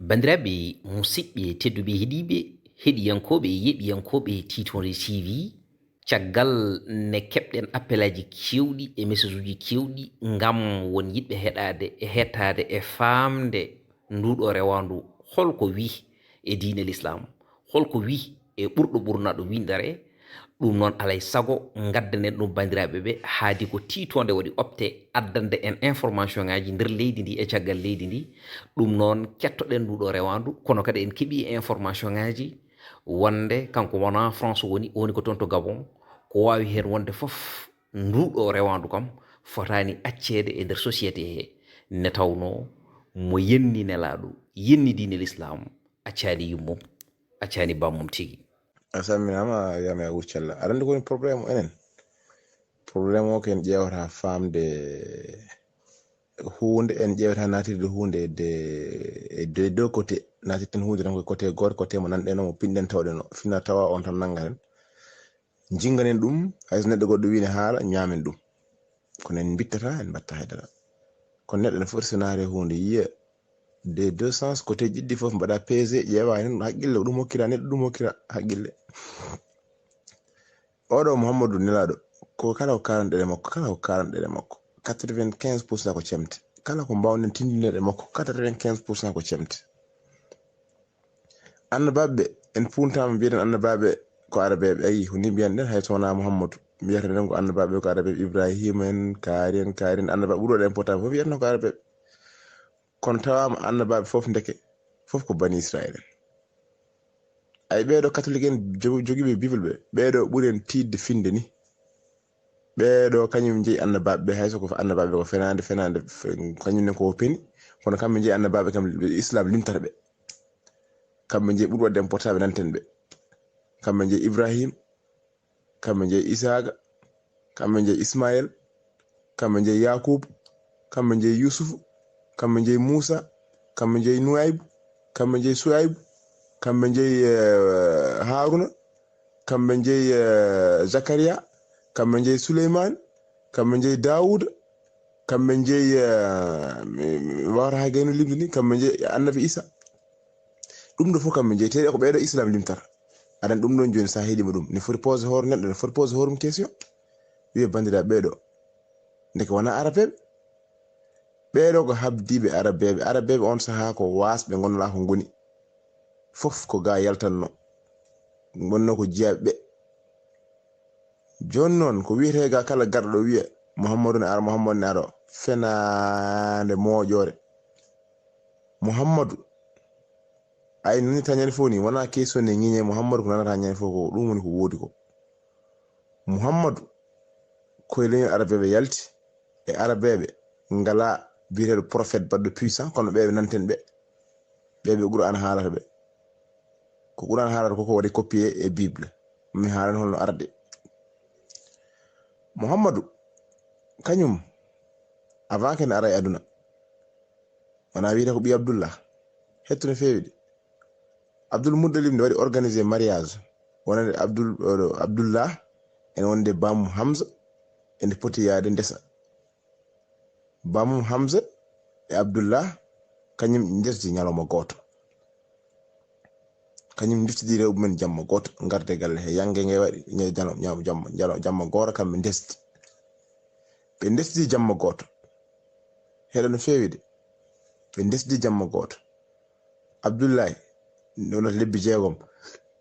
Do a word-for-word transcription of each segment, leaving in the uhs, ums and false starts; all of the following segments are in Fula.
Banndiraaɓe musidɓe tedduɓe heɗiiɓe, heɗiyankooɓe e yeɓiyankooɓe Tiitoonde T V, caggal ne keɓɗen appelaaji keewɗi e messageuji keewɗi ngam won yiɗɓe heɗaade e hettaade e faamde nduuɗo rewaandu, holko wii e diine Lislaam, holko wii e ɓurɗo ɓurnaɗo winndere. Ɗum noon, alay sago ngaddanen ɗum banndiraaɓe ɓe, haadi ko tiitoonde waɗi opte addande en information ngaji nder leydi ndi e caggal leydi ndi. Ɗum noon, kettoɗen nduuɗo rewaandu, kono kadi en keɓi information ngaji wonde kanko wona France woni, woni ko toon to Gabon, ko waawi heen wonde fof, nduuɗo rewaandu kam fotaani acceede e nder société he, ne tawnoo mo yenni Nelaaɗo, yenni diine Lislaam, accaani yummum, accaani bammum tigi. A salminaama, a yama, a wuccalla. Aɗa anndi ko woni problème o enen? Problème o ko en ƴeewata faamde huunde, en ƴeewata naatirde huunde e de, e de deux côté. Naatirten huunde tan ko côté gooto, côté mo nanɗen o, mo pinɗen tawɗen o. Fina tawa on tan nanngaten. Jinnganen ɗum, hay so neɗɗo goɗɗo wii ne haala, ñaamen ɗum. Kono en mbittata, en mbatta haydara. Kono neɗɗo ne foti so naare huunde yiya de deux sens, côté ɗiɗi fof mbaɗa pesé, ƴeewa heen haqqille, ko ɗum hokkira neɗɗo, ɗum hokkira haqqille. Oɗo Mouhamadou Nelaaɗo, ko kala ko karanɗen e makko, kala ko karanɗen e makko, quatre-vingt-quinze pour cent ko cemte. Kala ko mbawɗen tinndinde e makko, quatre-vingt-quinze pour cent ko cemte. Annabaaɓe ɓe, en puuntaama mbiyeɗen annabaaɓe ko arabeeɓe. Ayi, ko ni mbiyanɗen, hay so wonaa Mouhamadou. Mbiyata ɗen ko annabaaɓe ko arabeeɓe, Ibrahima en, kaari en, kaari en, annabaaɓe ɓurɗo ɗen portable fof mbiyatno ko arabeeɓe. Kono tawaama annabaaɓe fof ndeke, fof ko bani Israël en. Ay, ɓeeɗo katolik en jo-, jogiiɓe Bible ɓe, ɓeeɗo ɓuri en tiiɗde finde ni. Ɓeeɗo kañum njeyi annabaaɓe ɓe, hay so ko annabaaɓe ko fenaande, fenaande, fe-, kañum ne ko peni, kono kamɓe njeyi annabaaɓe kam, Islam limtata ɓe. Kamɓe njeyi ɓuri waɗde en portable nanten ɓe. Kamɓe njeyi Ibrahim, kamɓe njeyi Isaaqa, kamɓe njeyi Ismael, kamɓe njeyi Yakubu, kamɓe njeyi Yusufu, kamɓe njeyi Muusa, kamɓe njeyi Nuwaybu, kamɓe njeyi Suwaybu, kamɓe njeyi, eh, Haruna, kamɓe njeyi, eh, Zakariya, kamɓe njeyi Suleymaani, kamɓe njeyi Daawuda, kamɓe njeyi, eh, mi, mi, mi wawata hay gayno limde ni, kamɓe njeyi Annabi Isa. Ɗum ɗo fof kamɓe njeyi, te ko ɓeeɗo Islam limtata. Aɗa anndi ɗum ɗon jooni, so a heɗiima ɗum, ne foti poser hoore neɗɗo, ne foti poser hoore mum question. Wiya, banndiraaɓe ɓeeɗo, ndeke wonaa arabeeɓe. Ɓeeɗo ko habdiiɓe arabeeɓe. Arabeeɓe on sahaa ko waasɓe ngonnoo ko ngoni. Fof ko ga yaltanno. Ngonnoo ko jiyaaɓe ɓe. Jooni noon, ko wiyetee ga kala garɗo ɗo wiya, Muhammadu ne ara, Muhammadu ne ara, fenaande mooƴoore. Muhammadu, ay nani ta ñande fof ni, wonaa question ne ñiñe Muhammadu ko nanata ñande fof ko, ɗum woni ko woodi ko. Muhammadu, ko e leñol arabeeɓe yalti, e arabeeɓe ngalaa biyeteeɗo prophète baɗɗo puissant, kono ɓeeɓe nanten ɓe, ɓeeɓe Qur'an haalata ɓe. Ko Qur'an haalata ko, ko waɗi copier e Bible. Mi haalan holno arde. Muhammadu, kañum, avant que ne ara e aduna, wona wiyete ko ɓii Abdullah. Hettu no feewi de. Abdul Muttalib ne waɗi organiser mariage wonande Abdul, oɗo Abdullah, ene wonde baamu Hamza, ene poti yaade ndesa. Baamu Hamza e Abdullah, kañum ndesdi ñalawma gooto. Kañum ndeftidi rewɓe men jamma gooto, ngarde galle he. Yannge nge waɗi ñe-, jalo-, ñaw-, jamma, jalo-, jamma gooro, kamɓe ndesdi. Ɓe ndesdi jamma gooto. Heɗo no feewi de. Ɓe ndesdi jamma gooto. Abdullahi, wonata lebbi jeegom,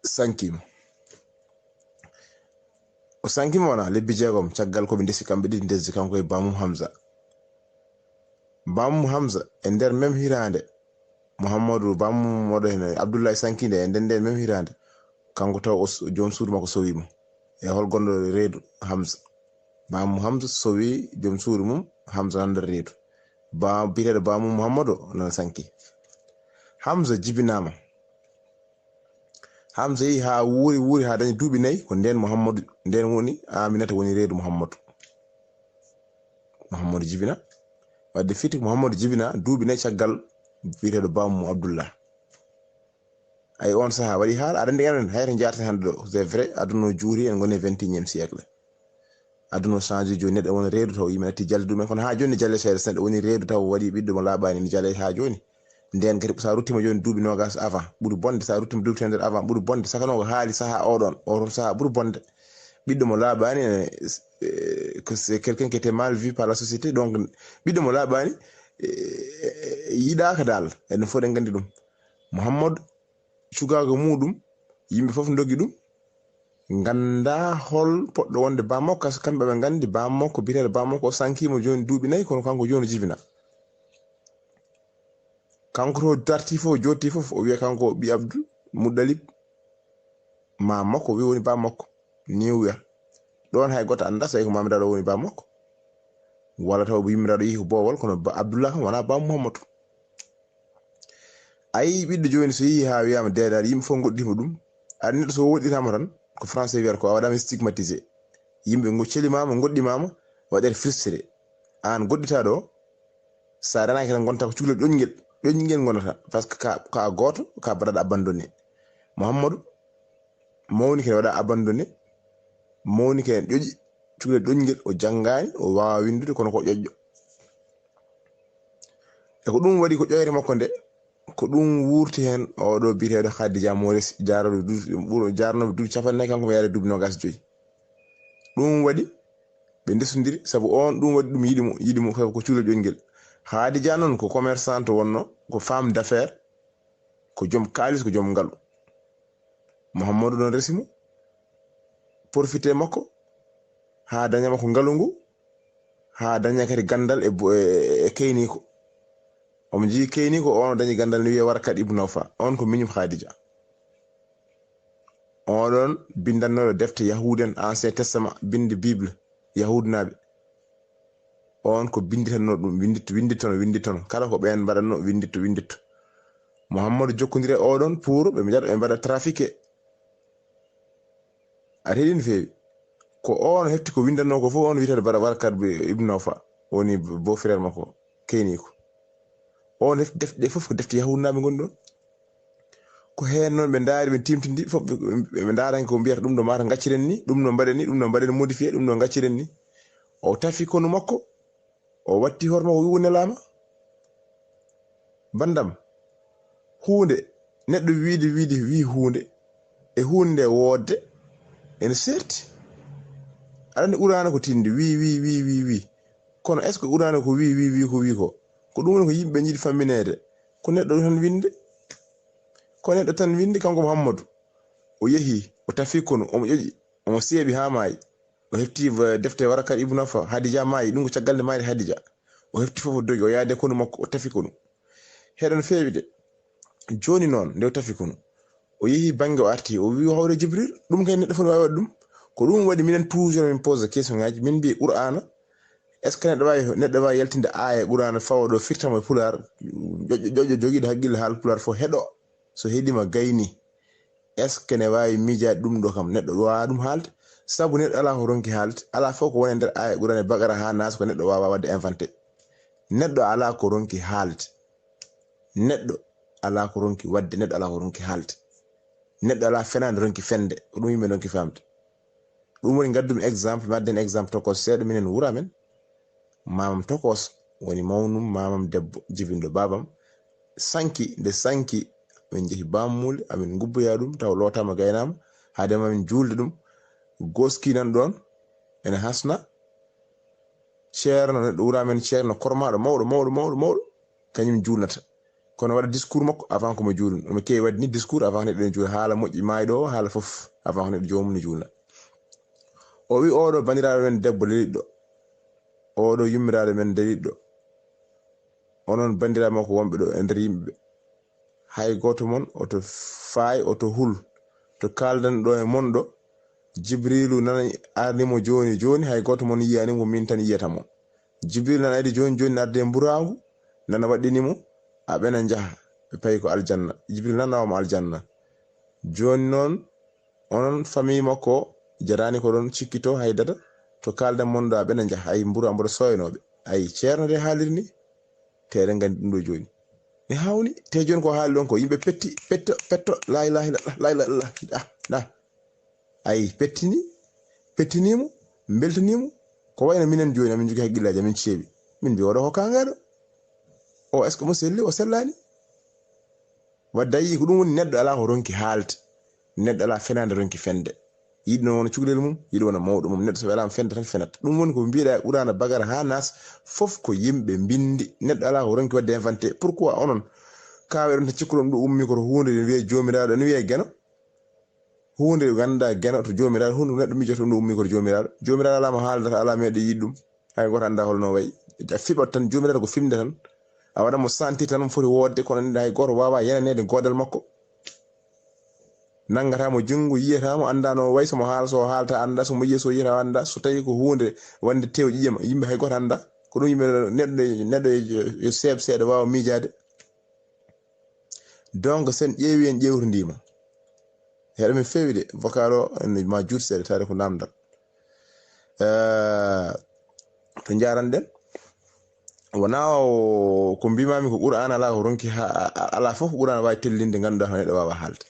sankiima. O sankiima wona lebbi jeegom, caggal ko ɓe ndesi kamɓe ɗiɗi ndesdi, kanko e Bamum Hamza. Bamum Hamza, e nder même hitaande, Muhammadu Bamum oɗo hene, Abdullahi sankiinde e nder, nder même hitaande, kanko taw o s-, joom suudu makko sowi mo. E hol gonɗo reedu Hamza? Bamum Hamza sowi joom suudu mum, Hamza nan nder reedu. Ba-, biyeteeɗo Bamum Muhammadu o nana sanki. Hamza jibinaama. Hamza yehi haa wuuri, wuuri haa dañi duuɓi nayi, ko ndeen Muhammadu, ndeen woni Aminata woni reedu Muhammadu. Muhammadu jibina. Wadde fiti Muhammadu jibina duuɓi nayi caggal biyeteeɗo Bamum Abdullah. Ay, on sahaa waɗi haala, aɗa anndi enen, hayre njaarten hannde ɗo, c'est vrai, aduna o juuri, en ngoni e vingt et unième siècle. Aduna o change jooni, neɗɗo woni reedu taw yimɓe natti jalde ɗumen, kono haa jooni ne jalle seeɗa, so neɗɗo woni reedu taw waɗi ɓiɗɗo mo laaɓaani, ne jale haa jooni. Nden kadi, so a ruttima jooni duuɓi nogas avant, ɓuri bonde. So a ruttima duuɓi temedere avant, ɓuri bonde. Saka noon, ko haali saha oɗon, oɗon saha ɓuri bonde. Ɓiɗɗo mo laaɓaani, eh, eh, ko c'est quelqu'un qui était mal vu par la société. Donc, ɓiɗɗo mo laaɓaani, eh, yiɗaaka dal. Enen fof eɗen nganndi ɗum. Mouhammad, cugaagu muuɗum, yimɓe fof ndogi ɗum. Ngannda hol poɗɗo wonde bammakko, parce que kamɓe ɓe nganndi bammakko, biyeteeɗo bammakko, o sankiima jooni duuɓi nayi, kono kanko jooni o jibina. Kanko to darti fof, jootti fof, o wiya kanko o ɓii Abdul Muɗɗalib, ma makko, o wiya woni bammakko. Ni o wiya. Ɗoon hay gooto annda so ko Mamadou Dado woni bammakko. Walla taw yummiraɗo yehi ko boowal, kono ba Abdullah kam wonaa bam Mouhamadou. A yii ɓiɗɗo jooni, so yehi haa wiyaama deedaade, yimɓe fof ngoɗɗiima ɗum. Aɗa neɗɗo so woɗɗiraama tan, ko français wiyata ko a waɗaama stigmatisé. Yimɓe ngo celimaama, ngoɗɗimaama, waɗete frustré. Aan goɗɗitaaɗo o, so a renaaki tan, ngonta ko cukalel ɗoñngel, ɗoñngel ngonata, parce que ka, ka gooto, ka baɗaɗo abandonné. Mouhamadou, mawni kene waɗa abandonné, mawni kene ƴoƴi, cukalel ɗoñngel, o janngaani, o waawa winndude, kono ko ƴoƴƴo. E ko ɗum waɗi ko ƴoyre makko nde, ko ɗum wuurti heen oɗo biyeteeɗo Khadija Moris, jaarooɓe du-, ɓuro-, jaarnooɓe duuɓi capanɗe nayi, kanko mo yaare duuɓi noogaas e joy. Ɗum waɗi ɓe ndesondiri, sabu on ɗum waɗi ɗum yiɗi mo, yiɗi mo ko cukalel ƴoƴngel. Khadija noon ko commerçante wonno, ko femme d'affaires, ko joom kaalis, ko joom ngalu. Mouhamadou ɗon resi mo, profité makko, haa daña makko ngalu ngu, haa daña kadi ganndal e bo-, e, e keyniiko. Omo jogii keyniiko, on o dañi ganndal ne wiyee Warakat ibn Nawfa. On ko miñum Khadija. Oɗon binndannooɗo defte Yahuud en, Ancien Testament, binndi Bible, Yahuudnaaɓe. On ko binnditanno ɗum, winnditto, winndittono, winndittono. Kala ko ɓeen mbaɗatno, winnditto, winnditto. Mouhamadou jokkondire oɗon pour ɓe mbaɗa, ɓe mbaɗa trafiqué. A heɗii no feewi. Ko on hefti ko winndannoo ko fof, on wiyeteeɗo Bara-, Barakat bi-, Ibn Nawfa, woni beau-frère makko, keyniiko. On hefti defte ɗe fof ko defte Yahuudnaaɓe ngoni ɗon. Ko heen noon ɓe ndaari, ɓe timtindi, fof ɓe, ɓe ndaara ko mbiyata ɗum ɗo mata ngacciren ni, ɗum no mbaɗen ni, ɗum no mbaɗen modifié, ɗum no ngacciren ni. O tafi konu makko, o watti hoore makko, wi o nelaama. Bandam, huunde, neɗɗo wiide, wiide, wi huunde, e huunde nde woodde, ene seerti. Aɗa anndi Quraana ko tindi, wi, wi, wi, wi, wi. Kono est-ce que Quraana ko wi, wi, wi, ko wi ko? Ko ɗum woni ko yimɓe njiɗi fammineede. Ko neɗɗo tan winde. Ko neɗɗo tan winde, kanko Mouhamadou. O yehi, o tafi konu, omo ƴoƴi, omo seeɓi haa maayi. O hefti, eh, defte Warakat ibn Nawfa, Hadija maayi, ɗum ko caggal nde maayde Hadija. O hefti fof, o dogi, o yaade konu makko, o tafi konu. Heɗen feewi de. Jooni noon, nde o tafi konu, o yehi bannge, o arti, o wi o hawre Jibril, ɗum kay neɗɗo fof ne waawi waɗde ɗum. Ko ɗum waɗi minen toujours min pose question ngaji, min mbi Qur'aana, est-ce que neɗɗo waawi, neɗɗo waawi yaltinde aaya Qur'aana fawa ɗo firtama e Pulaar, ƴoƴƴo, ƴoƴƴo jogiiɗo haqqille haala Pulaar fof heɗo, so heɗiima gayni, est-ce que ne waawi miijaade ɗum ɗo kam? Neɗɗo waawaa ɗum haalde, sabu neɗɗo alaa ko ronki haalde, alaa fof ko woni e nder aaya Qur'aana e Baqara haa Naas ko neɗɗo waawaa waɗde inventé. Neɗɗo alaa ko ronki haalde. Neɗɗo alaa ko ronki waɗde, neɗɗo alaa ko ronki haalde. Neɗɗo alaa fenaande ronki fende, ko ɗum yimɓe ronki faamde. Ɗum woni ngaddumi exemple, mi addan exemple tokos seeɗa, minen wuro amen. Maamam tokos woni mawnum, maamam debbo, jibinɗo baabam. Sanki, nde sanki, min njehi Baamuule, amin ngubboya ɗum, taw lootaama, gaynaama, haade ma min juulde ɗum. Goski nan ɗoon, ene hasna. Ceerno, neɗɗo wuro amen, ceerno kormaaɗo, mawɗo, mawɗo, mawɗo, mawɗo, kañum juulnata. Kono waɗa discours makko avant ko mo juulun. Omo keewi waɗde ni discours avant neɗɗo ne juula. Haala moƴƴi maayɗo o, haala fof avant ko neɗɗo joomum ne juulna. O wi, "Oɗo banndiraaɗo men debbo leliɗɗo. Oɗo yummiraaɗo men leliɗɗo. Onon banndiraaɓe makko wonɓe ɗo e nder yimɓe ɓe. Hay gooto mon oto faay, oto hul. To kaaldan ɗo e mon ɗo, Jibriilu nana arni mo jooni jooni, hay gooto mon yiyaani mo, min tan yiyata mo." Jibril nana ari jooni jooni, arde e mburaangu, nana waɗɗini mo, a ɓena njaha, ɓe payi ko aljanna. Jibril nana nawa mo aljanna. Jooni noon, onon famille makko, jaraani ko ɗon cikkito hay dada, to kaaldan mon ɗo, a ɓena njaha, ay mburu a mboɗo sooyanooɓe. Ay, ceerno de haaliri ni, te eɗen nganndi ɗum ɗo jooni. Ne haawni, te jooni ko haali ɗon ko, yimɓe petti, petto, petto, laa ilaaha illallah, laa ilaaha illallah, ah, nah. Ayi, pettini, pettini mo, mbeltani mo. Ko wayno minen jooni, amin njogii hakkillaaji, amin ceeɓi. Min mbiya, "Oɗo ko kaangeeɗo. O, est-ce que mo selli? O sellaani." Wadde a yii ko ɗum woni neɗɗo alaa ko ronki haalde. Neɗɗo alaa fenaande ronki fende. Yiɗi noon wona cukalel mum, yiɗi wona mawɗo mum. Neɗɗo so welaama fende tan fenat. Ɗum woni ko mbiyeɗaa Qur'aana Bagara haa Naas fof ko yimɓe mbinndi. Neɗɗo alaa ko ronki waɗde inventé. Pourquoi onon kaawe ɗon tan cikkuɗon ɗum ummi ko to huunde ene wiyee Joomiraaɗo, ene wiyee Geno? Huunde ngannduɗaa Geno to Joomiraaɗo, huunde neɗɗo mijoto ɗum ɗo ummi ko to Joomiraaɗo. Joomiraaɗo alaa mo haaldata, alaa meeɗo yiɗi ɗum. Hay gooto anndaa holno o wayi. A fiɓat tan, Joomiraaɗo ko fimde tan. A waɗat mo sentir tan, omo foti woodde, kono andi hay gooto waawaa yenaneede goodal makko. Nangataa mo junngo, yiyataa mo, anndaa no o wayi, so mo haal-, so o haalta anndaa, so mo yiya, so yiyata anndaa. So tawii ko huunde wonde tew ƴiƴam, yimɓe hay gooto anndaa. Ko ɗum yimɓe neɗɗo, neɗɗo yo, yo seeɓ seeɗa waawa miijaade. Donc, sen ƴeewi en ƴeewtondiima. Heɗo min feewi de, vocal o, en ma juut seeɗa, taade ko namdal. Eh, to njaranɗen, wonaa o, ko mbimami ko Qur'aana alaa ko ronki ha, a-, a-, alaa fof ko Qur'aana waawi tellinde ngannduɗaa ko neɗɗo waawa haalde.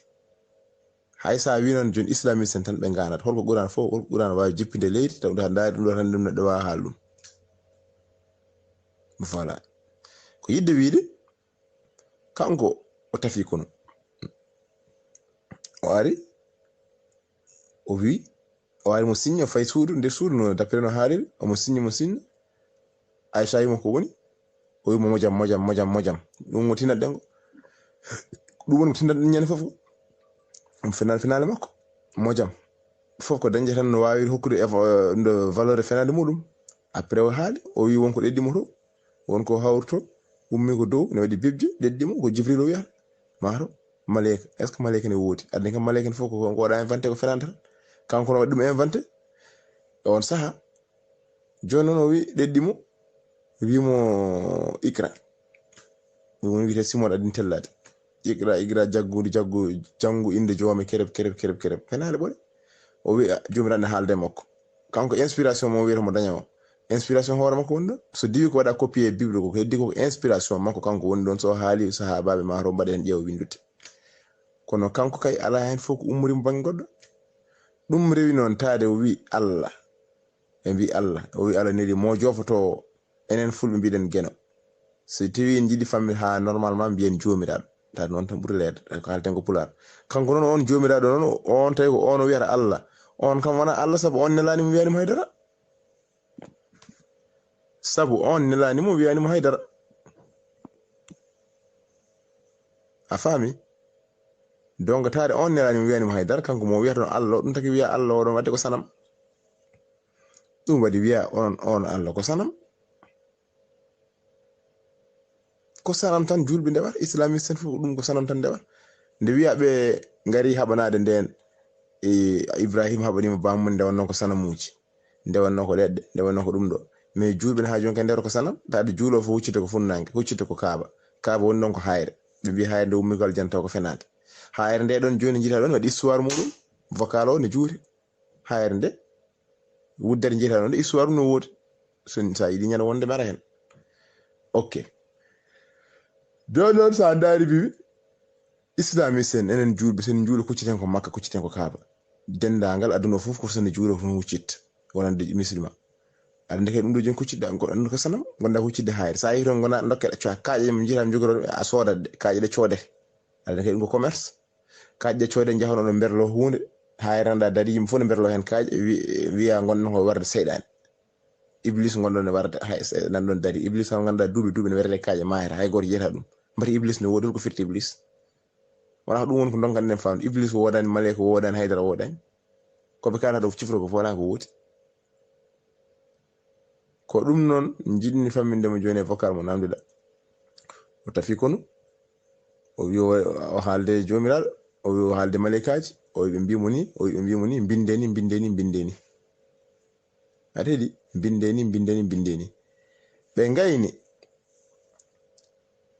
Hay so a wi noon jooni islamiste en tan ɓe ngaanat. Holko Qur'aana fof, holko Qur'aana waawi jippinde leydi, taw ɗum ndaari ɗum ɗo tan ɗum neɗɗo waawa haal ɗum. Voilà. Ko yiɗde wiide, kanko o tafi kono. O ari, o wi, o ari mo signe, o fayi suudu, nder suudu no, d'après no haaliri, omo signe, mo signe. Aisha wi mo ko woni? O wi mo mojam, mojam, mojam, mojam. Ɗum o tinat ɗen ko. Ɗum woni ko tinat ɗen ñande fof. Ɗum final, finale makko. Mojam. Fof ko dañde tan no waawi hokkude evo-, ndo valeur e fenaande muɗum. Après o haali, o wi won ko ɗeɗɗi mo to, won ko hawrto, ummi ko dow, ne waɗi bibje, ɗeɗɗi mo, ko Jibril o wiyata. Maaro, maleyka. Est-ce que maleyka ne woodi? Adde kam maleyka ne fof ko, ko waɗa inventé, ko fenanta tan. Kanko no waɗi ɗum inventé. E on saha, jooni noon o wi ɗeɗɗi mo, wi mo iqra. Ɗum woni wiyete simon adin tellade. Iqra, iqra, jaggu, jaggu, janngu innde joome kereb, kereb, kereb, kereb. Fenaale ɓole. O wi, a, Joomiraaɗo ne haalde e makko. Kanko inspiration mo wiyata mo daña o. Inspiration hoore makko woni ɗo. So diwi ko waɗa copier Bible ko, ko heddi ko inspiration makko kanko woni ɗon. So o haali sahaabaaɓe ma to mbaɗa heen ƴeewa winndude. Kono kanko kay alaa heen fof ko ummori mo bannge goɗɗo. Ɗum rewi noon taade o wi Allah. Ɓe mbi Allah. O wi Allah neli mo jofoto enen fulɓe mbiɗen Geno. So tawi en jiɗi famille haa normalement mbiyen Joomiraaɗo. Taade noon tan ɓuri leerde. Ko haalten ko pulaar. Kanko noon on Joomiraaɗo noon, on tawi ko on o wiyata Allah. On kam wonaa Allah sabu on nelaani mo wiyaani mo haydara. Sabu on nelaani mo wiyaani mo haydara. A faami? Donc taade on nelaani mo wiyaani mo haydara, kanko mo wiyata ɗon Allah, ɗum taki wiya Allah o ɗon waɗde ko sanam. Ɗum waɗi wiya on, on Allah ko sanam. Ko sanam tan juulɓe ndewata, islamiste en fof ɗum ko sanam tan ndewata. Nde wiya ɓe ngari haɓanaade ndeen, e, Ibrahima haɓaniima baamun nde wonnoo ko sanamuuji. Nde wonnoo ko leɗɗe, nde wonnoo ko ɗum ɗo. Mais juulɓe ne haa jooni kadi ndewata ko sanam, taade juuloo fof huccita ko funnaange, huccita ko Kaaba. Kaaba woni ɗon ko haayre. Ɓe mbiya haayre nde ummi ko aljanna taw ko fenaande. Haayre nde ɗon jooni njiita ɗon waɗi histoire muɗum, vocal o ne juuti. Haayre nde wuddere njiita ɗon nde histoire no woodi. So, so a yiɗi ñande wonde mara heen. Ok. Jooni noon so a ndaari bibi, islamiste en, enen juulɓe, so en juulo kucciten ko Makka, kucciten ko Kaaba. Denndaangal aduna o fof ko so ne juulo ko huccit, wonande musulman. Aɗa anndi kay ɗum ɗo jooni kuccitɗa, ko ɗum ko sanam, ngonɗa huccitde haayre. So a yehi toon ngonaa ndokke ɗa coa kaaƴe mum njiita mi jogoroo ɗum, a soodat ɗe, kaaƴe ɗe coodete. Aɗa anndi kay ɗum ko commerce. Kaaƴe ɗe coodete njahon oɗon mberlo huunde, haayre nda dari yimɓe fof ne mberlo heen kaaƴe, wi-, wiya ngonɗon ko warde seyɗaane. Iblis ngonɗon ne warde, hay se-, nan ɗon dari. Iblis kam ngannduɗaa duuɓi duuɓi ne werete kaaƴe maayata, hay gooto yiyata ɗum. Mbati Iblis ne woodi, holko firti Iblis? Wonaa ko ɗum woni ko ndonkan ɗen faamde. Iblis woodaani, maleyka woodaani, haydara woodaani. Ko ɓe kaalata ɗo ko cifra ko fof wonaa ko woodi. Ko ɗum noon njiɗmi famminde mo jooni e vocal mo namdiɗa. O tafi konu, o wi o, o haalde e Joomiraaɗo, o wi o haalde maleykaaji, o wi ɓe mbii mo ni, o wi ɓe mbii mo ni, mbinde ni, mbinde ni, mbinde ni. A heɗi? Mbinde ni, mbinde ni, mbinde ni. Ɓe ngayni.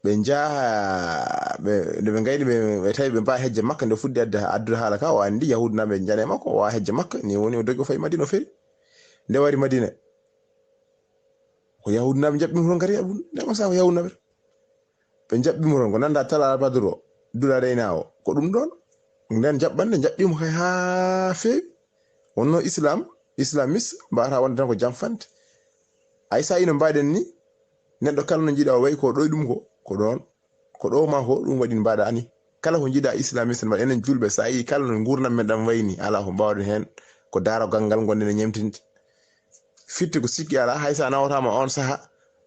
Ɓe njaha, ɓe, nde ɓe ngayni, ɓe, ɓe tawi ɓe mbaa hejje Makka, nde fuɗɗi adde, addude haala ka, o anndi Yahuudnaaɓe njane makko, o waa hejje Makka, ni woni o dogi o fayi Madina, o feri. Nde wari Madina, ko Yahuudnaaɓe njaɓɓi mo toon kadi, abun, nde on saha ko Yahuudnaaɓe. Ɓe njaɓɓi mo toon, ko nannda tala Badru o, dula reyna o, ko ɗum ɗoon. Nden jaɓɓande, njaɓɓi mo kay haa feewi. Wonno Islam, islamiste, mbaawata wonde tan ko jamfante. Ay sa ino mbaɗen ni, neɗɗo kala no njiɗa o wayi ko ɗoy ɗum ko, ko ɗoon. Ko ɗo ma ko ɗum waɗi mbaɗa ani. Kala ko njiɗa islamiste mbaɗa, enen julɓe, sa yi kala no nguurndam men ɗam wayni, ala ko mbawɗen heen, ko daarogal ngal ngonɗen e ñemtinde. Firti ko sikki ala, hay sa nawataama on saha,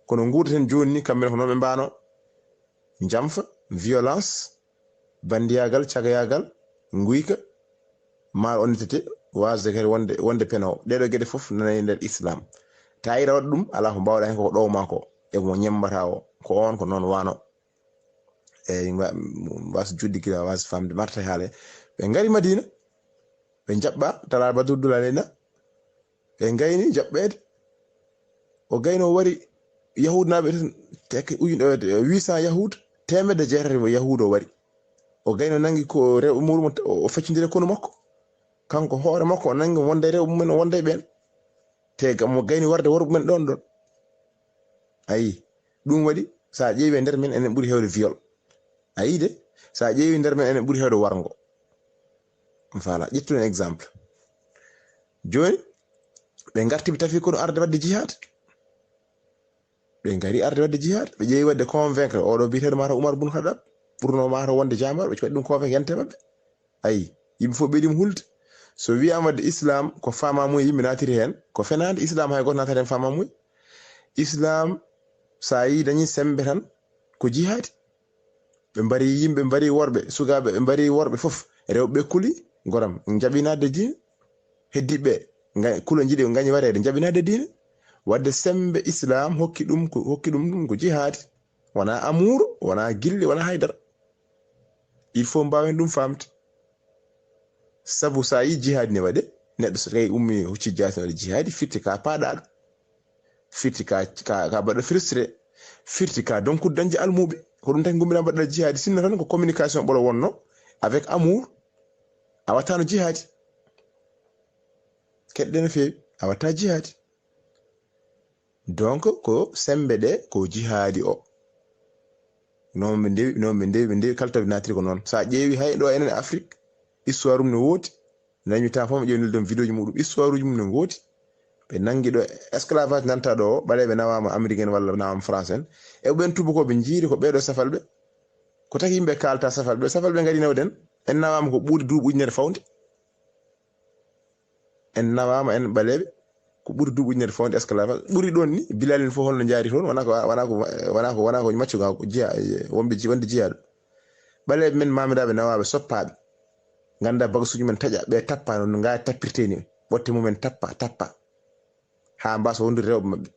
kono nguurdaten jooni ni, kamɓe ko noon ɓe mbano, jamfa, violence, bandiyagal, cagayagal, nguyka, mal honnêteté, wasde kadi wonde, wonde penowo. Ɗeɗo geɗe fof nana e nder islam. Ta ira waɗa ɗum, ala ko mbawɗa heen, koko ɗowma ko, e mo ñembata o, ko on, ko noon wano. Eyyi, mbasa juddi gila, mbasa famde marta haale. Ɓe ngari Madina, ɓe jaɓɓa, tala Badru Dulal ena, ɓe gayni jaɓɓeede. O gayno o wari Yahuud naaɓe tan, teke ujun-, eh, huit cents Yahuud, teemedde jeetati mo Yahuud o wari. O gayno nangi ko rewɓe muɗum, o feccondire konu makko. Kanko hoore makko o nangi wonde rewɓe mumen, o wonde ɓeen. Te gam mo gayni warde worɓe men ɗon ɗon. Ayi, ɗum waɗi, sa ƴeewi e nder men, enen ɓuri heewde viol. Ayi de, sa ƴeewi nder men, enen ɓuri heewde warngo. Voilà, ƴettuɗen exemple. Jooni, ɓe ngarti, ɓe tafi kono arde waɗde jihad. Ɓe ngari arde waɗde jihad, ɓe ƴeewi waɗde convaincre oɗo biyeteeɗo mata Umar bun Khattab, ɓurno mata wonde jaamar, ɓe waɗi ɗum convaincre yante maɓɓe. Ayi, yimɓe fof ɓeydi mo hulde. So wiyama waɗde islam ko famamuye yimɓe natiri heen, ko fenaande. Islam hay goto natata heen famamuye. Islam, sa yi dañi sembe tan, ko jihaadi. Ɓe mbari yimɓe, mbari worɓe, sukaaɓe, ɓe mbari worɓe fof. Rewɓe ɓe kuli, goram, jaɓi naatde diine. Heddiɓe ɓe, nga-, kulo jiɗi, gañi wareede, jaɓi naatde diine. Wadde sembe islam hokki ɗum ko, hokki ɗum ɗum ko jihaadi. Wona amour, wona gille, wona haydara. Il faut mbawen ɗum famde. Sabu sa yi jihaadi ne waɗe, neɗɗo so tawi ummi hocci jaasi waɗa jihaadi, firti ka paaɗaɗo. Firti ka, ka, ka mbaɗa frustré. Firti ka donc dañde almuɓe. Ko ɗum tan gummiɗa mbaɗa jihaadi. Sinno tan ko communication ɓolo wonno avec amour. A wattano jihaadi. Keɗɗe no feewi. A watta jihaadi. Donc, ko sembe ɗe, ko jihaadi o. Non ɓe ndewi, non ɓe ndewi, ɓe ndewi, kala tawi natiri ko noon. Sa ƴeewi hay ɗo enen Afrique, histoire um no woodi. Dañmi temps fof mi ƴeewnil ɗon vidéo ji muɗum. Histoire uji mum no ngooti. Ɓe nangi ɗo esclavage nanta ɗo o, ɓaleeɓe nawama américain walla nawama français en. E ɓen tubakoɓe jiiri ko ɓeɗo safalɓe. Ko taki yimɓe kalta safalɓe. Safalɓe ngari nawden. En nawama ko ɓuri duuɓi ujunere fawde. En nawama en ɓaleeɓe. Ko ɓuri duuɓi ujunere fawde esclavage. Ɓuri ɗon ni, Bilal en fof holno jaari toon, wona ko, wona ko, wona ko, wona ko maccuga jiya, wonɓe ji-, wonde jiyaaɗo. Ɓaleeɓe men, mamiraaɓe nawaaɓe, soppaaɓe. Ngannda bagasuuji men taƴa, ɓe tappa no nga tappirte ni. Ɓotte mumen tappa, tappa. Haa mbasa wondude rewɓe maɓɓe.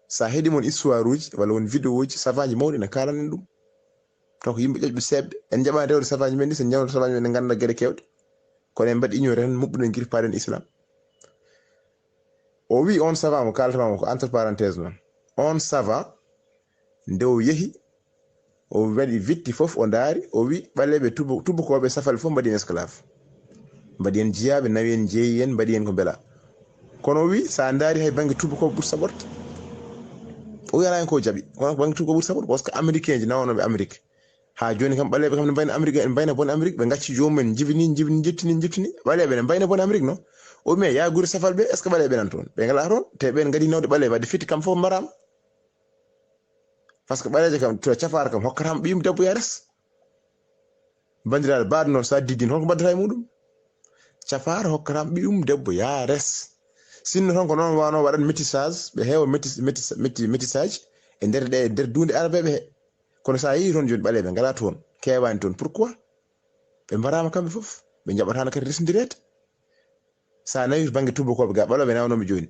Sa heɗi mon histoire uji, walla won vidéo uji, savaji mawɗi ne kalanen ɗum. Taw ko yimɓe ƴoƴɓe seeɓɓe. En jaɓani rewde savaji men ni, so en jawno savaji men, en ngannda geɗe kewɗe. Kono en mbaɗi ignoré tan, muɓɓuɗen giri paɗen islam. O wi on sava mo kalata mo ko entre parenthèse noon. On sava, nde o yehi, o waɗi witti fof, o ndaari, o wi ɓaleeɓe tubu-, tubakoɓe safal fof mbaɗi en esclave. Mbaɗi en jiyaaɓe, nawi en, jeeyi en, mbaɗi en ko mbela. Kono o wi, sa ndaari hay bannge tubakoɓe ɓuri saɓorde. O wi alaa hen ko jaɓi. Kono ko bannge tubakoɓe ɓuri saɓorde, parce que américain ji nawanoɓe Amérique. Haa jooni kam ɓaleeɓe kam ne mbayna Amérique, en mbayna bone Amérique, ɓe ngacci joomum en, njibini, njibini, njettini, njettini. Ɓaleeɓe ne mbayna bone Amérique no. O wi, mais yaa gure safal ɓe, est-ce que ɓaleeɓe nan toon? Ɓe ngalaa toon, te ɓen ngadi nawde ɓaleeɓe, wadde fitti kam fof mbaraama. Parce que ɓaleejo kam, to cafaar kam, hokkataama ɓiyum debbo yaa res. Banndiraaɓe, baɗo noon, so a diddin, holko mbaddata e muɗum? Cafaar hokkataama ɓiyum debbo yaa res. Sinno tan ko noon wano waɗan métissage, ɓe heewa métis-, métis-, métis-, métissage e nder ɗe, e nder duunde arabeeɓe he. Kono so a yii toon jooni ɓaleeɓe ngalaa toon, keewaani toon. Pourquoi? Ɓe mbaraama kamɓe fof, ɓe njaɓataano kadi resndireede. So a nawi to bannge tuubakooɓe, ga ɓalooɓe nawanooɓe jooni,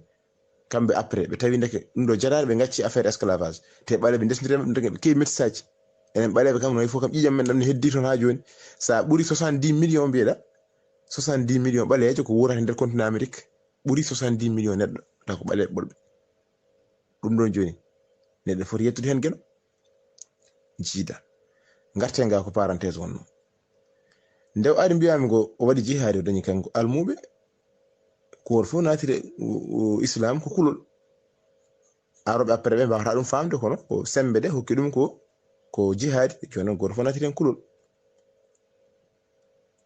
kamɓe après, ɓe tawi ndeke ɗum ɗo jaraani, ɓe ngacci affaire esclavage. Te ɓaleeɓe ndesndireema ɗum, ndeke ɓe keewi métissage. Enen ɓaleeɓe kam, no hay fof kam, ƴiiƴam men ɗam ne heddii toon haa jooni. So a ɓuri soixante-dix millions mbiyeɗa, soixante-dix millions ɓaleejo ko wuurata nder continent Amérique. Ɓuri soixante-dix millions neɗɗo, taw ko ɓaleeɓe ɓolɓe. Ɗum ɗon jooni, neɗɗo foti yettude heen geno. Jiida. Ngarten ga ko parenthèse wonno. Nde o ari mbiyami ngo, o waɗi jihaadi, o dañi kanko almuɓe. Ko woto fof naatire, o, o, islam ko kulol. Aroɓe après ɓe mbawata ɗum famde, kono ko sembe ɗe hokki ɗum ko, ko jihaadi. Jooni noon, goto fof naatire heen kulol.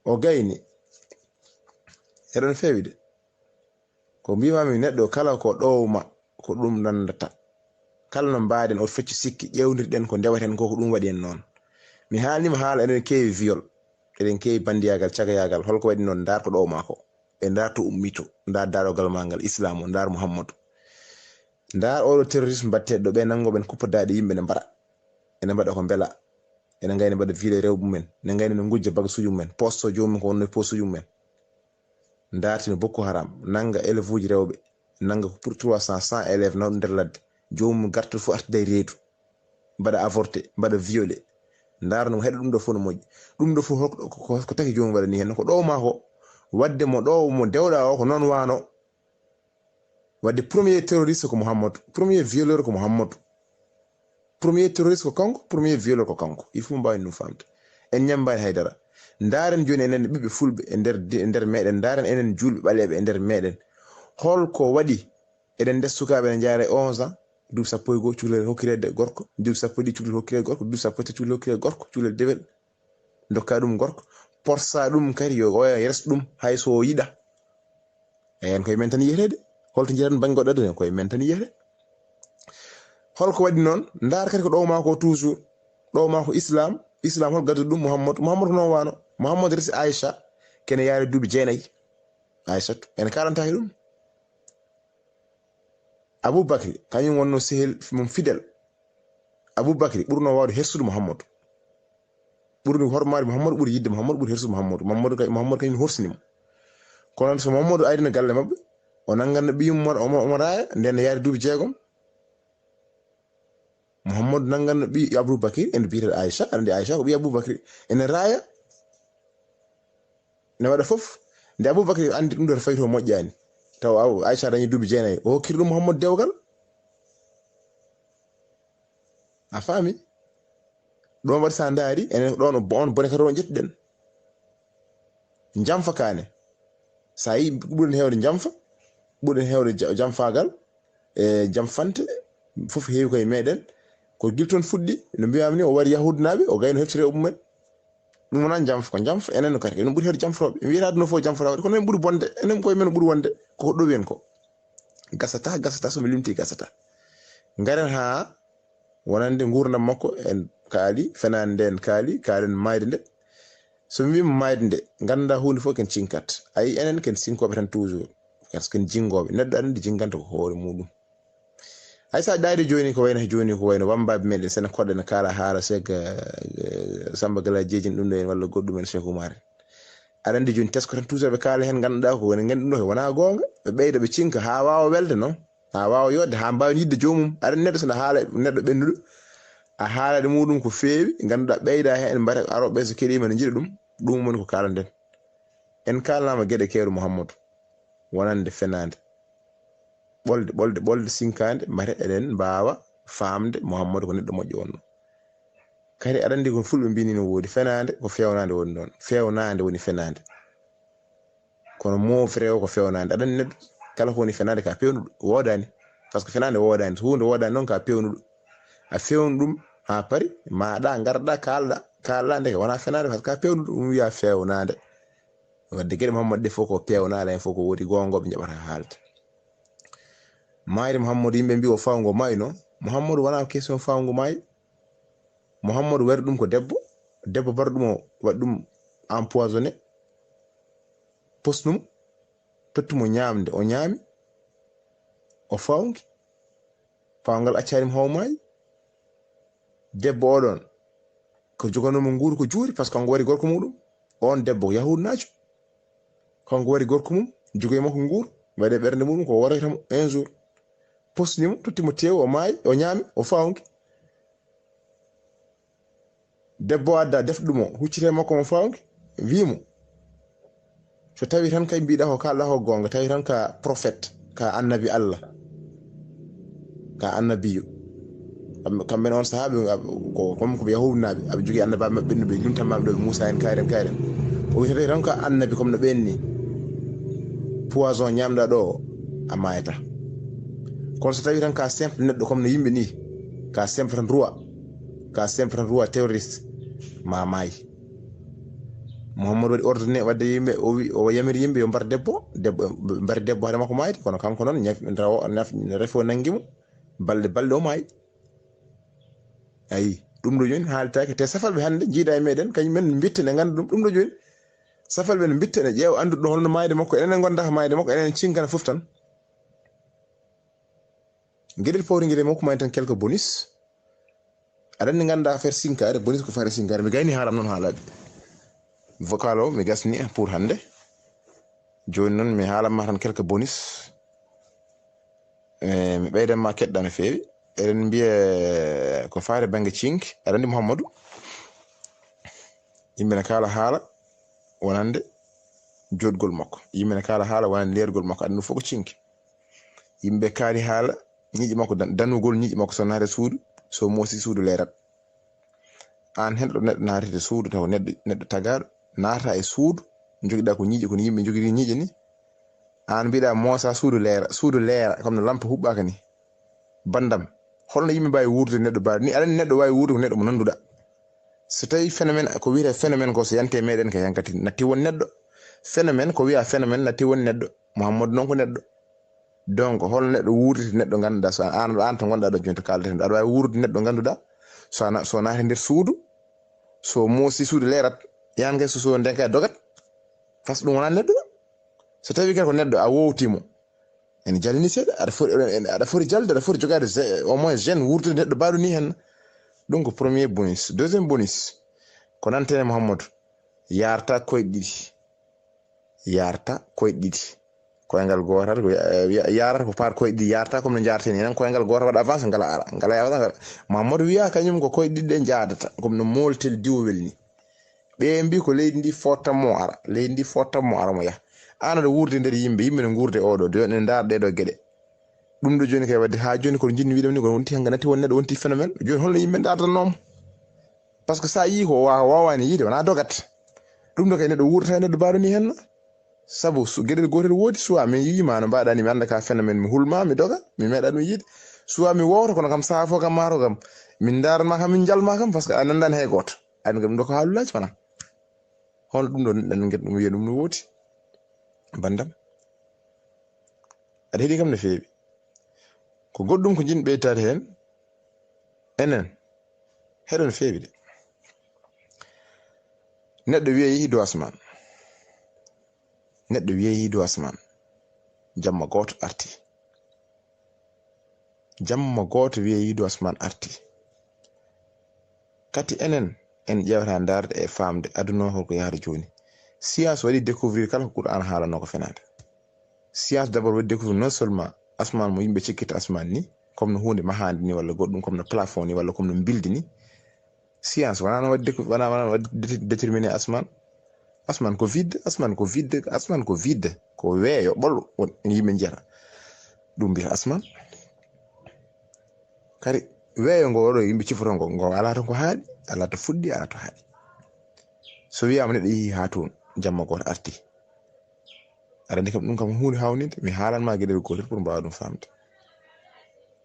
O gayni. Eɗon feewi de. Ko mbimami, neɗɗo kala ko ɗowma, ko ɗum nandata. Kala no mbaɗen o feccu sikki, ƴewndirɗen ko ndewaten ko, ko ɗum waɗi en noon. Mi haalnima haala, eɗen keewi viol, eɗen keewi bandiyaagal, cagayaagal. Holko waɗi noon? Ndaar ko ɗo maa ko. E ndaar to ummito, ndaar darogal maa ngal, Islam o, ndaar Muhammadu. Ndaar oɗo terroriste mbatteɗo ɗo, ɓe nanngo ɓen kuppa daaɗe yimɓe ne mbara. Ene mbaɗa ko mbela. Ene ngayni mbaɗa viole rewɓe mumen. Ene ngayni no ngujja bagasuuji mumen. Posto joomum ko wonno e postuuji mumen. Ndaartino Boko Haram, nannga élève uji rewɓe, nannga ko pour trois cents, cent élèves nawɗo nder ladde. Joomum garta fof artida e reedu. Mbaɗa avorté, mbaɗa violé. Ndaara no heɗa ɗum ɗo fof no moƴƴi. Ɗum ɗo fof hol ko, ko, ko taki joomum waɗani heen? Ko ɗo maa ko, waɗde mo ɗo mo dewɗa o ko noon wano. Waɗde premier terroriste ko Muhammadu, premier violeur ko Muhammadu. Premier terroriste ko kanko, premier violeur ko kanko. Il faut mbawen ɗum famde. En ñambaani haydara. Ndaaren jooni enen ɓiɓɓe fulɓe e nder, e nder meɗen, ndaaren enen julɓe ɓaleeɓe e nder meɗen. Holko waɗi eɗen ndes sukaaɓe ene njaara e onze ans, duuɓi sappo e goo cukalel hokkirede gorko, duuɓi sappo e ɗiɗi cukalel hokkirede gorko, duuɓi sappo e tati cukalel hokkirede gorko, cukalel dewel. Dokka ɗum gorko, porsa ɗum kadi yo oya res ɗum hay so o yiɗa. Eyen, koye men tan yiyetede. Holto jiiran bannge goɗɗo aduna, koye men tan yiyete. Holko waɗi noon? Ndaar kadi ko ɗo maa ko toujours. Ɗo maa ko Islam. Islam hol gadduɗo ɗum? Muhammadu. Muhammadu ko noon wano. Muhammadu resi Aisha kene yaari duuɓi jeenayi. Aishatu, en kalantaki ɗum. Abu Bakri, kañum wonno sehil mum fidèle. Abu Bakri ɓurno wawde hersude Muhammadu. Ɓurni hormaade Muhammadu, ɓuri yidde Muhammadu, ɓuri hersude Muhammadu. Muhammadu kay, Muhammadu kañum horsini mo. Kono so Muhammadu arino galle maɓɓe, o nanganno ɓiyum mo, omo, omo raaya, nden ne yaari duuɓi jeegom. Muhammadu nanganno ɓiy Abu Bakri, ene biyetee Aisha, aɗa anndi Aisha ko ɓiy Abu Bakri. Ene raaya, ne waɗa fof. Nde Abu Bakri anndi ɗum ɗo fayi to moƴƴaani. Taw aw, Aisha dañi duuɓi jeenayi. O hokkiri ɗum Muhammadu dewgal. A faami? Ɗum waɗi sa ndaari, enen ko ɗon o bo-, on bone kadi on ƴettuɗen. Jamfa kaane. Sa yi ɓuren heewde jamfa, ɓuren heewde ja-, jamfaagal, e jamfante, fof heewi koye meɗen. Ko gila toon fuɗɗi, no mbiyami ni, o wari Yahuudnaaɓe, o gayno heftiri e mumen. Ɗum wonaa jamfa, ko jamfa enen no kadi, enen ɓuri heewde jamfotooɓe. Mi wiyata ɗum no fof jamfotooɓe, kono en ɓuri bonde, enen koye men ɓuri wonde, ko ɗo wiyen ko. Gasata, gasata, so mi limti gasata. Ngaren haa wonande nguurndam makko en kaali, fenaande nde en kaali, kaalen maayde nde. So mi wiima maayde nde, nganndaa huunde fof ken cinkat. Ayi, enen ken sinkooɓe tan toujours. Parce que ken jinngooɓe. Neɗɗo aɗa anndi jinnganta ko hoore muɗum. Hay sa ɗaari jooni ko wayno jooni ko wayno wambaaɓe meɗen sene koɗɗe ne kaala haala Cheikh, eh, Samba Gala Jeejin ɗum ɗo en walla goɗɗum en Cheikh Oumar. Aɗa anndi jooni tesko tan toujours ɓe kaala heen ngannduɗaa ko woni nganndu ɗum ɗo wonaa goonga. Ɓe ɓeyda ɓe cinka haa waawa welde noon. Haa waawa yodde, haa mbaawen yidde joomum. Aɗa anndi neɗɗo so na haala neɗɗo ɓennduɗo, a haala ɗe muɗum ko feewi, ngannduɗaa ɓeyda heen mbare arooɓe so keɗiima ne njiɗa ɗum. Ɗum woni ko kaalanden. En kaalnaama geɗe keewɗe Muhammadu, wonande fenaande. Ɓolde, ɓolde, ɓolde sinkaande, mbare eɗen mbaawa faamde Muhammadu ko neɗɗo moƴƴo wonno. Kadi aɗa anndi ko fulɓe mbini no woodi, fenaande ko fewnaande woni ɗon. Fewnaande woni fenaande. Kono moo ferewo ko fewnaande. Aɗa anndi neɗɗo kala ko woni fenaande ka pewnuɗo, woodaani. Par ce que fenaande woodaani, so huunde woodaani noon ka pewnuɗo. A fewnu ɗum haa pari, maaɗa, ngarɗa, kaalɗa, kaalɗa, ndeke wonaa fenaande, par ce que ka pewnuɗo, ɗum wiya fewnaande. Wadde geɗe Muhammadu ɗe fof ko pewnaale, heen fof ko woodi goonga ɓe njaɓata haalde. Maayde Muhammadu, yimɓe mbi o fawngo maayno. Muhammadu wonaa question fawngo maay. Muhammadu wari ɗum ko debbo, debbo bar ɗum o waɗi ɗum empoisonné, posnum, tottu mo ñaamde, o ñaami, o fawngi, fawngal accaani mo haw maayi. Debbo oɗon ko joganoo mo nguuru ko juuri, par ce que kanko wari gorko muɗum. On debbo ko yahuudnaajo, kanko wari gorko mum, jogoyi makko nguuru, waɗe ɓernde muɗum ko woroyta mo un jour. Posni mo, totti mo teewu, o maayi, o ñaami, o fawngi. Debbo o adda defɗo mo, huccite makko mo fawngi, wii mo, so tawi tan kay mbiɗa ko kalɗa ko goonga, tawi tan ka prophète, ka annabi Allah, ka annabiyo. Kam-, kamɓe on sahaaɓe, ab-, ko, comme ko ɓe yahuudnaaɓe, aɓe jogii annabaaɓe maɓɓe, no ɓe luntamaaɓe ɗo, ɓe Muusa en, kaari en, kaari en. O wii, so tawi tan ko annabi comme no ɓeen ni, poison ñaamɗa ɗo o, a maayata. Kono so tawi tan ka simple neɗɗo comme no yimɓe ni, ka simple tan roi, ka simple tan roi terroriste, ma maay. Muhammadu waɗi ordonné wadde yimɓe, o wi, o yamiri yimɓe yo mbar debbo, debbo, mbar debbo haade makko maayde, kono kanko noon ñaf-, rawo-, naf-, refi o nanngi mo, balɗe, balɗe o maayi. Ayi, Ɗum ɗo jooni haalitaake, te safalɓe hannde njiida e meɗen, kañum men mbitte ne ngannda ɗum. Ɗum ɗo jooni safalɓe ne mbitte ne ƴeewa anndude ɗo holno maayde makko, enen en ngonda ko maayde makko, enen en cinkana fof tan. Geɗel pawri geɗel makko maayde tan quelque bonus. Aɗa anndi ngannda affaire sinkaare, bonus ko fare sinkaare. Mi gayni haalam noon haalaɓe. Vocal o mi gasni pour hannde. Jooni noon mi haalan ma tan quelque bonus. Eh, mi ɓeydan ma keɗɗa no feewi. Eɗen mbiya ko faare bannge cinki. Aɗa anndi Mouhamadou? Yimɓe ne kaala haala wonande joɗgol makko. Yimɓe ne kaala haala wonande leergol makko. Aɗa anndi ɗum fof ko cinki. Yimɓe kaali haala ñiiƴe makko, dan-, danugol ñiiƴe makko, so naata e suudu, so moosi suudu leerat. Aan hen ɗo neɗɗo naatete suudu taw neɗɗo, neɗɗo tagaaɗo naata e suudu, jogiɗa ko ñiiƴe, kono yimɓe jogiri ñiiƴe ni. Aan mbiɗa moosa suudu leera, suudu leera, comme no lampa huɓɓaka ni. Bandam, holno yimɓe mbaawi wuurdude neɗɗo baaɗo ni? Aɗa anndi neɗɗo waawi wuurdude ko neɗɗo mo nannduɗa. So tawi phénomène, ko wiyetee phénomène ko so yante meɗen ka yankati natti won neɗɗo. Phénomène ko wiya phénomène natti won neɗɗo. Mouhamadou noon ko neɗɗo. Donc, hol neɗɗo wuurditi neɗɗo ngannduɗaa, so aan, aan to ngonɗaa ɗo jooni to kaaleten ɗo, aɗa waawi wuurdude neɗɗo ngannduɗaa, so a na-, so naati nder suudu, so moosi suudu leerat, yahan kay so, so ndenka dogat, fas ɗum wonaa neɗɗo. So tawi kay ko neɗɗo, a wowti mo, ene jalni seeɗa, aɗa foti, aɗa foti jalde, aɗa foti jogaade ze-, au moins gêne wuurdude neɗɗo baaɗo ni hen. Ɗum ko premier bonus. Deuxième bonus, ko nantene Mouhamadou, yarta koyɗe ɗiɗi. Yarta koyɗe ɗiɗi. Koyngal gootal ko ya-, ya-, yarata ko par koyɗe ɗiɗi, yarta comme no jarteni. Enen koyngal gootal waɗa avance, ngala ara. Ngala ara, ngala. Mamadou wiya kañum ko koyɗe ɗiɗi ɗe jaadata, comme no moltel diwowel ni. Ɓe mbi ko leydi ndi fotta mo ara, leydi ndi fotta mo ara mo yaha. Aan aɗa wuurde nder yimɓe, yimɓe no nguurde oɗo, de ne ndaar ɗeɗo geɗe. Ɗum ɗo jooni kay wadde haa jooni ko jinni wiɗam ni ko wonti hannga natti won neɗɗo wonti phénomène. Jooni holno yimɓe ndaartanoomo? Parce que sa yii ko wa-, waawani yiide, wona dogat. Ɗum ɗo kay neɗɗo wuurdata e neɗɗo baaɗo ni henna. Sabu su-, geɗel gootel woodi, soit min yiima no mbaɗa ni, mi annda ka phénomène, mi hulma, mi doga, mi meeɗa ɗum yiide. Soit mi wowta, kono kam saha fof kam maato kam, min ndaranma kam, min njalma kam, parce que a nanndani hay gooto. Aɗa anndi kam ɗum ɗo ko haalulaji fana. Hono ɗum ɗo neɗɗo ngeɗ ɗum wiya ɗum no woodi. Bandam. Aɗa heɗi kam no feewi. Ko goɗɗum ko jinmi ɓeytaade heen, enen, heɗo no feewi de. Neɗɗo wiya yehi dow asmaan. Neɗɗo wiya yehi dow asmaan. Jamma gooto arti. Jamma gooto wiya yehi dow asmaan arti. Kadi enen, en ƴeewata ndaarde e faamde aduna o holko yahata jooni. Science waɗi découvrir kala ko Qur'an haalanoo ko fenaande. Science d'abord waɗi découvrir non seulement asmaan mo yimɓe cikkita asmaan ni, comme no huunde mahaande ni, walla goɗɗum, comme no plafond ni, walla comme no mbildi ni. Science wonaa no waɗi décou-, wonaa, wonaa no waɗi déter-, déterminer asmaan. Asmaan ko vide, asmaan ko vide, asmaan ko vide. Ko weeyo ɓolo won yimɓe njiyata. Ɗum mbiyata asmaan. Kadi weeyo ngo ɗo yimɓe cifoto ngo, ngo alaa to ngo haaɗi, alaa to fuɗɗi, alaa to haaɗi. So wiyaama neɗɗo yehi haa toon, jamma gooto arti. Aɗa anndi kam ɗum kam huunde hawnide, mi haalan ma geɗel gootel pour mbaawa ɗum faamde.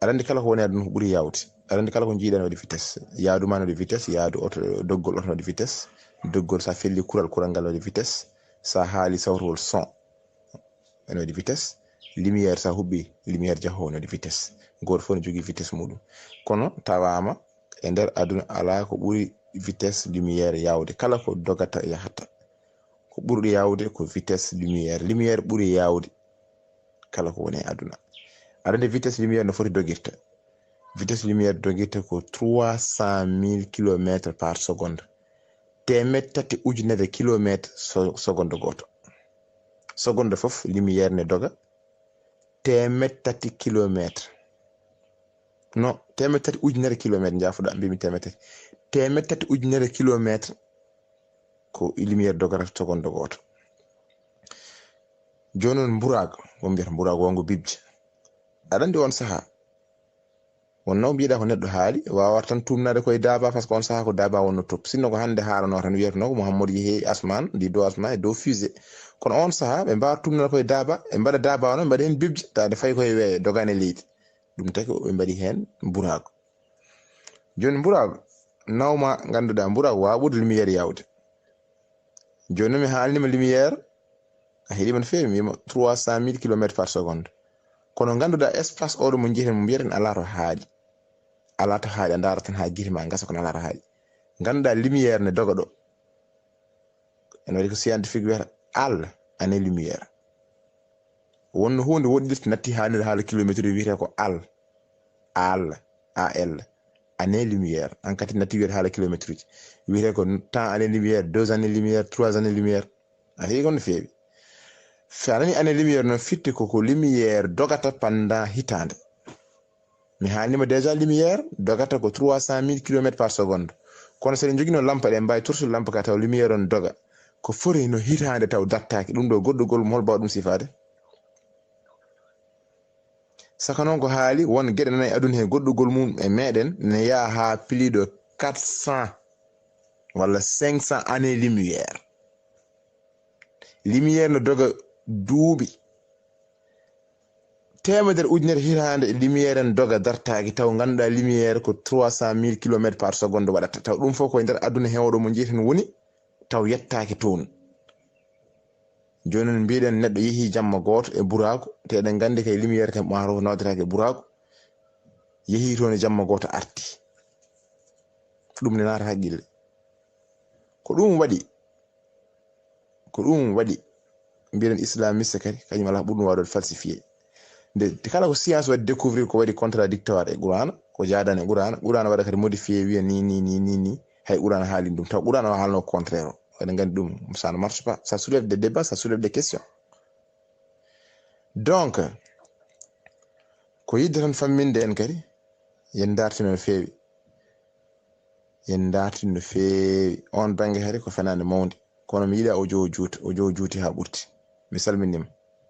Aɗa anndi kala ko woni aduna ko ɓuri yaawde. Aɗa anndi kala ko njiiɗaa ne waɗi vitesse. Yaadu ma ne waɗi vitesse, yaadu oto, doggol oto ne waɗi vitesse. Doggol sa felli kural, kural ngal ne waɗi vitesse. Sa haali sawtowol son, ene waɗi vitesse. Lumière sa huɓɓi, lumière jahoowo ne waɗi vitesse. Gooto fof ne jogii vitesse muɗum. Kono tawaama e nder aduna alaa ko ɓuri vitesse lumière yaawde. Kala ko dogata yahata. Ko ɓurɗo yaawde ko vitesse lumière. Lumière ɓuri yaawde kala ko woni e aduna. Aɗa anndi vitesse lumière no foti dogirta? Vitesse lumière dogirta ko trois cent mille kilomètres par seconde. Teemeɗɗe tati ujunere kilomètre so-, seconde gooto. Seconde fof lumière ne doga teemeɗɗe tati kilomètre. Non, teemeɗɗe tati ujunere kilomètre, njaafoɗa, mbimi teemeɗɗe tati. Teemeɗɗe tati ujunere kilomètre ko lumière dogata seconde gooto. Jooni noon mburaago, ko mbiyata mburaago wongo bibje. Aɗa anndi on sahaa, wonno mbiɗa ko neɗɗo haali, waawata tan tuumnaade koye daaba, parce que on sahaa ko daaba wonno top. Sinno ko hannde haalanoo tan wiyatnoo ko Mouhamadou yehi asmaan, ndi dow asmaan e dow fusée. Kono on sahaa ɓe mbaawata tuumnaade koye daaba, ɓe mbaɗa daaba o noon, ɓe mbaɗa heen bibje, taade fayi koye weeyo, dogaani e leydi. Ɗum taki ɓe mbaɗi heen mburaago. Jooni mburaago, nawma ngannduɗaa mburaago waawa ɓurde lumière yaawde. Jooni mi haalnima lumière, a heɗima no feewi, mi wima trois cent mille kilomètres par seconde. Kono ngannduɗaa espace oɗo mo njiyeten, mo mbiyeten alaa to haaɗi. Alaa to haaɗi, a ndaara tan haa gite ma ngasa kono alaa to haaɗi. Ngannduɗaa lumière ne doga ɗo. Ene waɗi ko scientifique wiyata al année lumière. Wonno huunde woɗɗirde natti haalirde haala kilométre wiyetee ko al, al, A L, année lumière. An kadi natti wiyata haala kilométre uji. Wiyetee ko temps année lumière, deux années lumière, trois années lumière. A heewi gonno feewi. Sa nani année lumière noon fitte ko ko lumière dogata pendant hitaande. Mi haalnima déjà lumière dogata ko trois cent mille kilomètres par seconde. Kono so eɗen jogino lampa ɗen mbawi torsude lampa ka taw lumière on doga. Ko fori no hitaande taw dartaaki. Ɗum ɗo goɗɗugol mo hol mbawa ɗum sifaade? Saka noon ko haali won geɗe nana e aduna he goɗɗugol mum e meɗen ne yaha ha plus de quatre cents walla cinq cents années lumière. Lumière no doga duuɓi teemedere ujunere hitaande lumière en doga dartaaki taw ngannduɗaa lumière ko trois cent mille kilomètres par seconde waɗata taw ɗum fof koye nder aduna hewɗo mo njiyeten woni taw yettaaki toon. Jooni noon mbiɗen neɗɗo yehi jamma gooto e buraaku te eɗen nganndi kay lumière kay maarof nawdetaake e buraaku yehi toon e jamma gooto arti. Ɗum ne naata haqqille. Ko ɗum waɗi ko ɗum waɗi mbiɗen islamiste kadi kañum ala ɓurɗum waɗde falsifié. Nde kala ko science waɗi découvrir ko waɗi contradictoire e qur'ana ko jaadani e qur'ana qur'ana waɗa kadi modifié wiya ni ni ni ni ni. Hay qur'ana haalin ɗum taw qur'ana o haalno contraire o. Eɗen nganndi ɗum, ça ne marche pas, ça soulève des débats, ça soulève des questions. Donc ko yidde tan famminde en kadi yen dartino no feewi. Yen dartino no feewi on bannge hari ko fenaande mawnde. Kono mi yiɗa o jowo juuti o jowo juuti haa ɓurti. Mi salminima.